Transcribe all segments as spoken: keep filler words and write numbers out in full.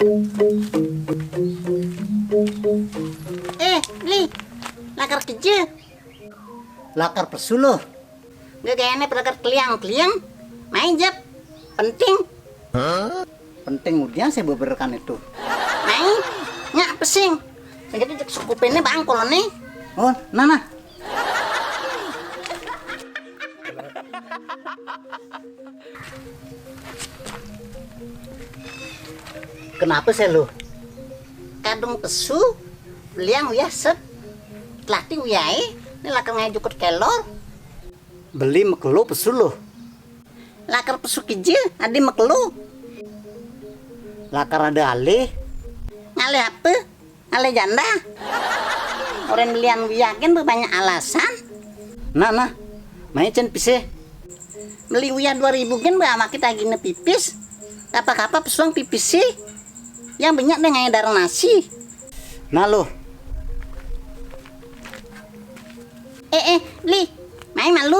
Eh, Bli, lakar kija? Lakar pesu, Luh. Nggak kene lakar keliang-keliang. Mai jep. Penting. Penting udian saya beberekan itu. Mai, nyak pesing. Sing kene cek sukupene bangkol ne. Oh, nah, nah. Kenapa sih, Luh? Kadung pesu, beli yang uyah set. Telati uyahe, ne lakar ngae jukut kelor. Beli mekelu pesu, Luh. Lakar pesu kija, adi mekelu. Lakar ada alih. Ngalih apa? Ngalih janda. Orang belian uyah gen banyak alasan. Nah, nah. Mai cen pise. Beli uyah dua ribu gen ba awake tagine pipis. Kapa-kapa pesuang pipis sih. Yang banyak deh ngae darah nasi. Nah, Luh. Eh, eh, Bli. Mai malu.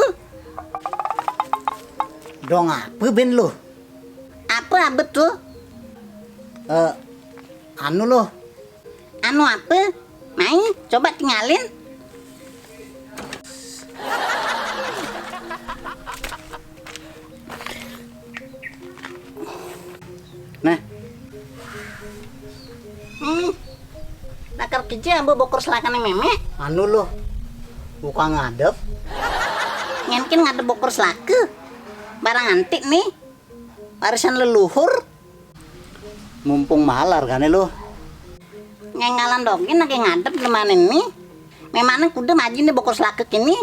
Dong apa ben, Luh? Apa abet tuh? Eh, anu, Luh. Anu apa? Mai, coba tinggalin. Nah. Hmm. Lakar kija ambo bokor selakane meme. Anu, Luh. Buka ngadep. Ngenkin ngadep bokor selaka. Barang antik nih. Warisan leluhur. Mumpung malar kane, Luh. Ngengalan dogin lagi ngadep lemane ni. Memane kuda maji ni bokor selaka kini.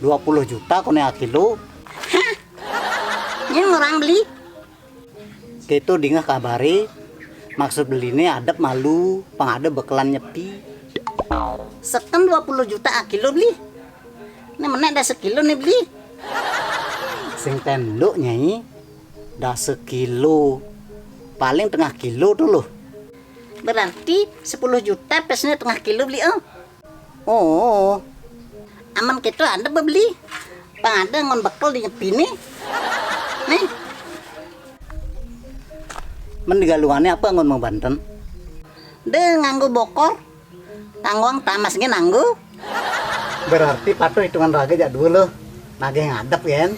Dua puluh juta kone akilo. Hah? Nyeng orang beli? Kito dingeh kabare, maksud beline adep malu, pang ade bekelan nyepi. Seken dua puluh juta akilo beli. Ni menek dah sekilo ni beli. Sing tenduk, Nyai. Dah sekilo. Paling tengah kilo tu, Luh. Berarti sepuluh juta pesnya tengah kilo beli, oh. Oh. Aman kito ade bebeli. Pang ade ngon bekel di nyepi ni. Nih. Men digaluane apa ngon mau banten? De nganggo bokor. Tangguang tamas ge nanggo. Berarti patuh hitungan raga jak dulu. Nageh ngadep gen.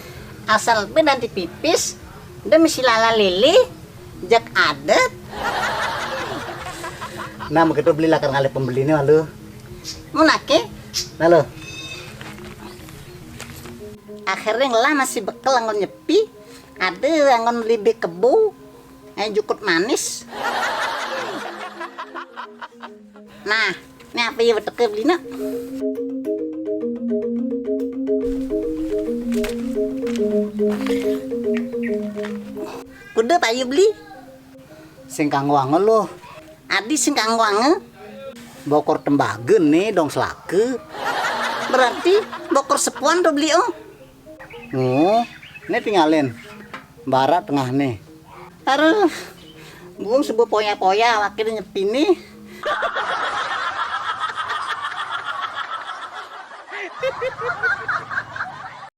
Asal pe nanti pipis. De mesti lala lele. Jak adet. Nah, begitu beli lakar ngalih pembeli ni malu. Munake. Nah, lo. Akhirnya ngelah masih bekel anggon nyepi. Ada anggon libe kebo. Eh, jukut manis. Nah, ini apa ya beteke beli nak? Kuda payu beli? Sing kanggo ange lo. Adi sing kanggo ange? Bokor tembaga nih dong selaka. Berarti bokor sepuan tuh beli, oh. Oh, ini tinggalin. Barat tengah nih. Aduh, gua sebut poya-poya wakil nyepi nih.